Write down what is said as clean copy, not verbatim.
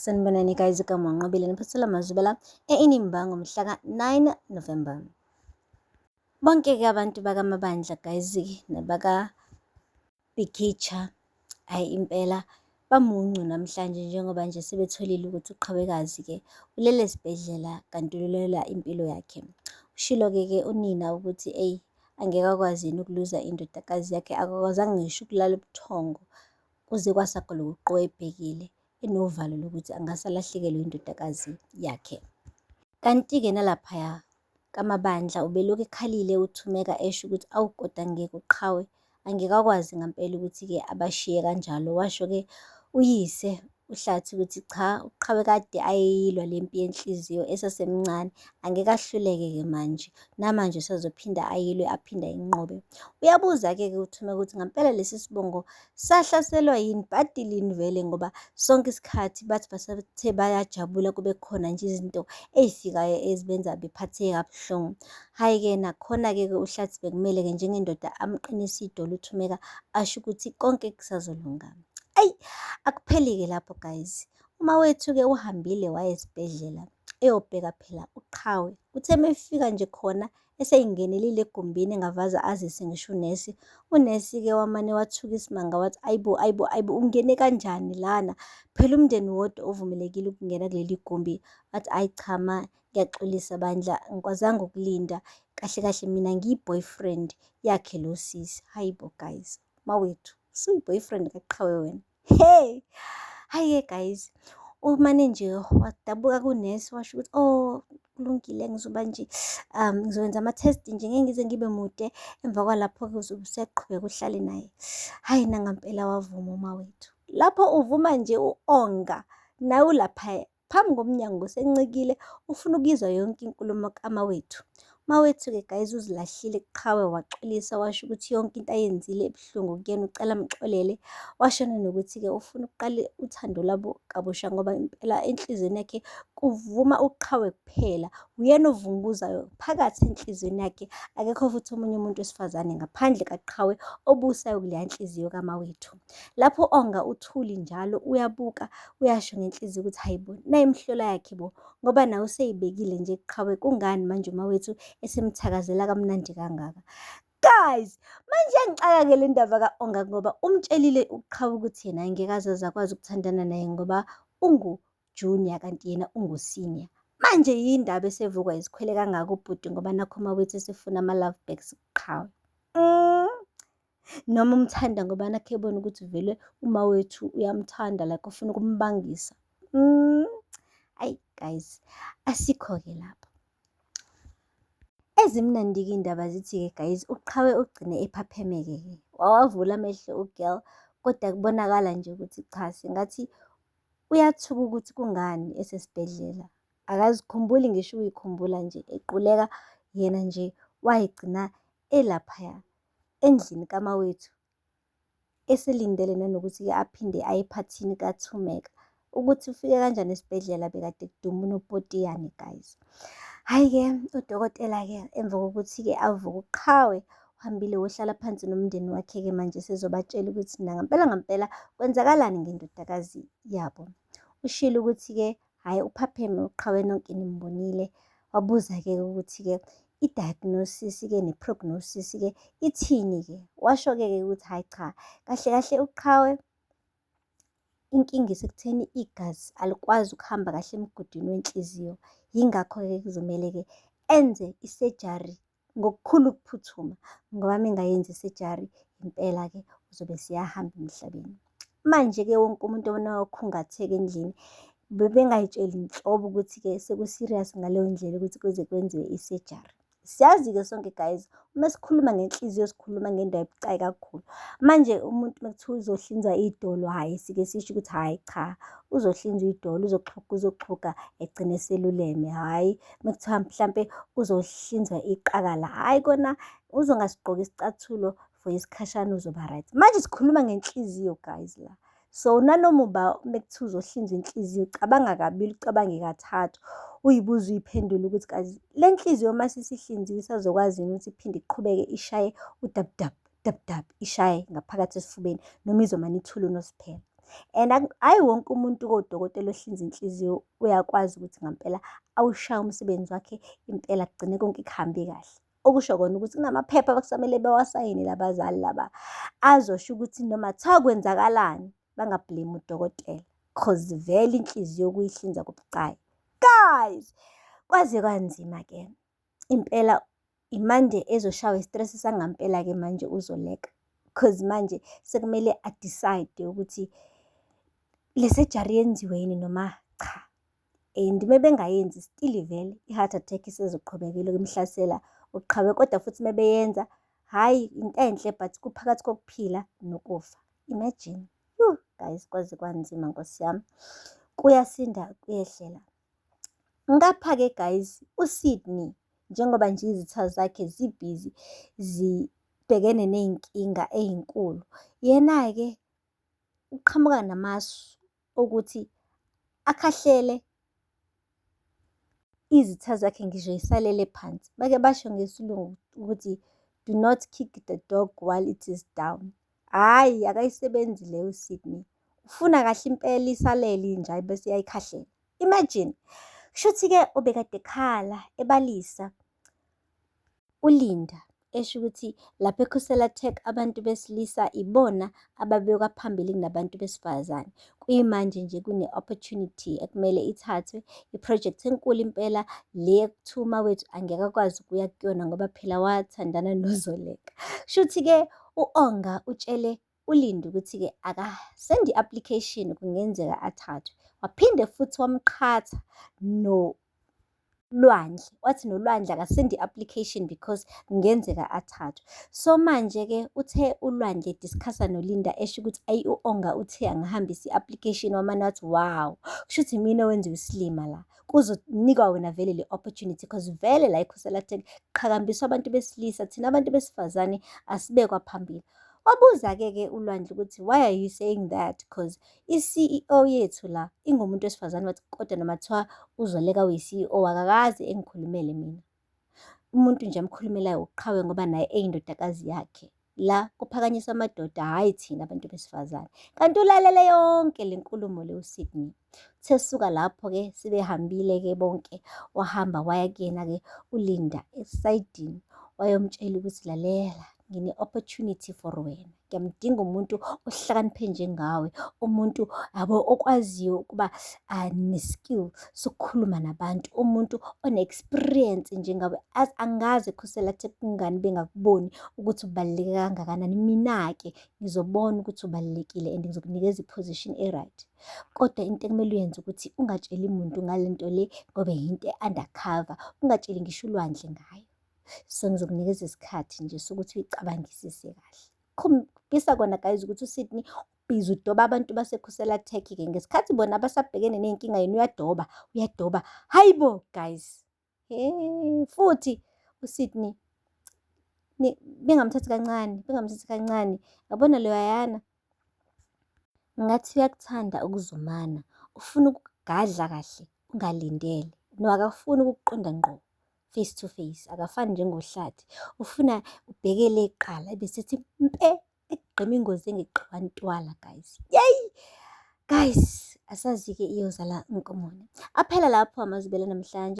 Sanibonani guys, igama uNqobile niphathela Mazubela e-Inimba ngomhla ka-9 November. Bonke-ke abantu bakaMabandla guys nabaka Bikitsha, hhayi impela bamuncu namhlanje njengoba nje sebetholile ukuthi uQhawekazi-ke ulele esibhedlela kanti ulwela impilo yakhe. Ushilo-ke ke unina ukuthi eyi angeke akwazi yini ukuluza indodakazi yakhe, akakwazanga ngisho ukulala ubuthongo kuze kwasa golokoqo ebhekile enovalo lokuthi angase alahlekelwe indodakazi yakhe. Kanti-ke nalaphaya kaMabandla ubelokhu ekhalile uThumeka esho ukuthi awu kodwa ngeke uQhawe angeke akwazi ngampela ukuthi-ke abashiye kanjalo. Washo-ke uyise uHlathi ukuthi cha uQhawe kade ayeyilwa le mpi yenhliziyo esasemncane angeke ahluleke-ke manje namanje usazophinda ayilwe aphinde ayinqobe. Uyabuza-ke ke uThumeka ukuthi ngampela lesi sibongo Sahlaselwa yini bhadi lini vele ngoba sonke isikhathi bathi basathe bayajabula kube khona nje izinto ey'fikayo ezibenza bephatheke kabuhlungu. Hhayi-ke nakhona-ke ke uHlathi bekumele-ke njengendoda amqinise idolo uThumeka asho ukuthi konke kusazolunga. Ayi akupheli-ke lapho guys. Umawethu-ke uhambile waya esibhedlela eyobheka phela uQhawe. Uthe mefika nje khona Eseyingenelile egumbini engavaze azise ngisho unesi. Unesi-ke wamane wathuka isimanga wathi, ayibo, ayibo, ayibo, ungene kanjani lana? Phela umndeni wodwa ovumelekile ukungena kuleli gumbi. Wathi, ayi cha ma, ngiyaxolisa bandla, angikwazanga ukulinda. Kahle kahle mina ngiyi-boyfriend yakhe lo sisi. Hayi bo guys, mawethu, usuyi-boyfriend kaQhawe wena. Hey! Hhayi-ke guys, umane nje wadabuka kunesi washo ukuthi oh kulungile ngizoba nje ngizokwenza ama-test nje ngeke ngize ngibe mude emva kwalapho-ke uzobe usuyaqhubeka uhlale naye. Hhayi nangampela wavuma umawethu. Lapho uvuma nje u-Onga nawe ulaphaya phambi komnyango usencikile ufuna ukuyizwa yonke inkulumo kaMawethu. Mawethu-ke guys uzilahlile kuqhawe waxolisa washo ukuthi yonke into ayenzile ebuhlungu kuyena ucela amxolele. Washo nanokuthi-ke ufuna ukuqala uthando lwabo kabusha ngoba impela enhliziyweni yakhe kuvuma uqhawe kuphela. Uyena ovunguzayo phakathi enhliziyweni yakhe akekho futhi omunye umuntu wesifazane ngaphandle kaqhawe obusayo kuleya nhliziyo kaMawethu. Lapho onga uthuli njalo uyabuka uyasho ngenhliziyo ukuthi hayibo nayi imihlola yakhe bo ngoba nawe useyibekile nje qhawe kungani manje umawethu esemthakazela kamnandi kangaka. Guys, manje iyangixaka-ke le ndaba ka-Onga ngoba umtshelile uqhawe ukuthi yena angeke aze akwazi ukuthandana naye ngoba ungu-junior kanti yena ungu-senior. Manje yindaba esevukwa izikhwele kangaka ubhuti ngoba nakho umawethu esefuna ama-love backs kuqhawe. Noma umthanda ngoba nakhu ebona ukuthi vele umawethu uyamthanda like ufuna ukumbangisa. Ayi guys, asikho-ke lapho. Ezimnandi-ke iy'ndaba zithi-ke guys, uQhawe ugcine ephapheme-ke ke. Wawavula amehlo u-girl, kodwa kubonakala nje ukuthi cha sengathi uyathuka ukuthi kungani esesibhedlela. Akazikhumbuli ngisho ukuy'khumbula nje equleka yena nje wayigcina elaphaya endlini kaMawethu eselindele nanokuthi-ke aphinde aye ephathini kaThumeka. Ukuthi ufike kanjani esibhedlela bekade kuduma unopotiyane guys. Hhayi-ke udokotela-ke emva kokuthi-ke avuke uqhawe uhambile wohlala phansi nomndeni wakhe-ke manje sezobatshela ukuthi nangampela ngampela kwenzakalani ngendodakazi yabo. Ushilo ukuthi-ke hhayi uphapheme uqhawe nonke nimbonile. Wabuza-ke ukuthi-ke i-diagnosis-ke ne-prognosis-ke ithini-ke. Washo-ke ke ukuthi hhayi cha, kahle kahle uqhawe inkinga isekutheni igazi alikwazi ukuhamba kahle emgudwini wenhliziyo. Yingakho-ke kuzomele-ke enze isejari ngokukhulu ukuphuthuma ngoba uma engayenzi isejari impela-ke uzobe eseyahamba emhlabeni. Manje-ke wonke umuntu okhungatheka endlini bebengay'tsheli nhlobo ukuthi-ke seku-serious ngaleyo ndlela ukuthi kuze kwenziwe isejari. Siyazi-ke sonke guys, uma sikhuluma ngenhliziyo sikhuluma ngendawo ebucayi kakhulu. Manje umuntu uma kuthiwa uzohlinzwa idolo, hhayi sike sisho ukuthi hhayi cha, uzohlinzwa idolo, uzoxhuga uzoxhuga egcine eseluleme, hhayi uma kuthiwa mhlampe uzohlinzwa iqakala, hhayi kona uzongasigqoki isicathulo for isikhashana uzoba right. Manje sikhuluma ngenhliziyo guys la. So nanoma uba mekuthiwa uzohlinzwa inhliziyo ucabanga kabili ucabange kathathu uyibuze uyiphendule ukuthi kazi le nhliziyo uma sisihlinziwe isazokwazi yini ukuthi iphinde iqhubeke ishaye udabudab dabudab ishaye ngaphakathi esifubeni noma izomane ithule uNosiphela. And hhayi wonke umuntu kodokotela ohlinza inhliziyo uyakwazi ukuthi ngampela awushaye umsebenzi wakhe impela kugcine konke kuhambe kahle. Okusho kona ukuthi kunamaphepha abakusamele bewasayine labazali laba, azosho ukuthi noma kuthiwa kwenzakalani banga-blame udokotela. Cause vele inhliziyo ukuyihlinza kubucayi. Guys, kwaze kwanzima-ke. Impela imande ezoshawa i-stress sangampela-ke manje uZoleka. Cause manje sekumele a-decide ukuthi le surgery yenziwe yini noma cha. And mebengayenzi still vele i-heart attack isezoqhubeka ilokhu imhlasela uqhawe. Kodwa futhi mebeyenza, hhayi into enhle but kuphakathi kokuphila nokufa. Imagine, guys, kwaze kwanzima Nkosi yami. Kuyasinda kuyehlela. Ngapha-ke guys, uSydney njengoba nje izitha zakhe zibhizi zibhekene ney'nkinga ey'nkulu. Yena-ke uqhamuka namasu okuthi akhahlele izitha zakhe ngisho yisalele phansi. Bake basho ngesiLungu ukuthi do not kick the dog while it is down. Hhayi, akayisebenzi leyo uSydney. Ufuna kahle impela isalele inja bese iyayikhahlela. Imagine, kushuthi-ke ubekade ekhala ebalisa uLinda esho ukuthi lapha eKhusela Tech abantu besilisa ibona ababekwa phambili kunabantu besifazane. Kuyimanje nje kune-opportunity ekumele ithathwe, i-project enkulu impela le ekuthiwa uMawethu angeke akwazi ukuya kuyona ngoba phela wathandana noZoleka. Kushuthi-ke u-Onga utshele uLinda ukuthi-ke akasende i-application kungenzeka athathwe. Waphinde futhi wamqhatha noLwandle, wathi noLwandle akasende i-application because kungenzeka athathwe. So manje-ke uthe uLwandle e-discuss-a noLinda esho ukuthi ayi u-Onga uthe angihambise i-application wamane wathi wow, kushuthi imina owenziwa isilima la. Kuzonikwa wena vele le opportunity cause vele la eKhusela Tech kuqhakambiswa abantu besilisa, thina abantu besifazane asibekwa phambili. Wabuza-ke ke uLwandle ukuthi why are you saying that? Cause i-CEO yethu la ingumuntu wesifazane wathi kodwa noma kuthiwa uZoleka uyi-CEO akakaze engikhulumele mina. Umuntu nje amkhulumelayo uqhawe ngoba naye eyindodakazi yakhe. La kuphakanyiswa amadoda, hhayi thina abantu besifazane. Kanti ulalele yonke le nkulumo le uSydney. Uthe suka lapho-ke sebehambile-ke bonke, wahamba waya kuyena-ke uLinda esayidini wayomtshela ukuthi lalela ngine-opportunity for wena. Ngiyamdinga umuntu ohlakaniphe njengawe, umuntu yabo okwaziyo ukuba ne-skill sokukhuluma nabantu, umuntu one-experience njengawe. Angazi eKhusela Tech kungani bengakuboni ukuthi ubaluleke kangakanani. Mina-ke ngizobona ukuthi ubalulekile and ngizokunikeza i-position e-right. Kodwa into ekumele uyenze ukuthi ungatsheli muntu ngale nto le ngoba yinto e-undercover, ungatsheli ngisho uLwandle ngayo. So ngizokunikeza isikhathi nje sokuthi uyicabangisise kahle. Khombisa kona guys ukuthi uSydney busy udoba abantu baseKhusela Tech-ke ngesikhathi bona basabhekene ney'nkinga yena uyadoba, uyadoba. Hhayi bo guys, he futhi uSydney bengamthathi kancane, bengamthathi kancane. Yabona loyana ngathi uyakuthanda ukuzumana, ufuna ukugadla kahle ungalindele. No, akafuni ukukuqonda ngqo face to face, akafani njengoHlathi. Ufuna ubheke le kuqala ebese ethi mpe ekugqema ingozi engeqiwa ntwala guys. Yeyi! Guys, asazi-ke iyozala nkomoni. Aphela lapho amazwibela namhlanje.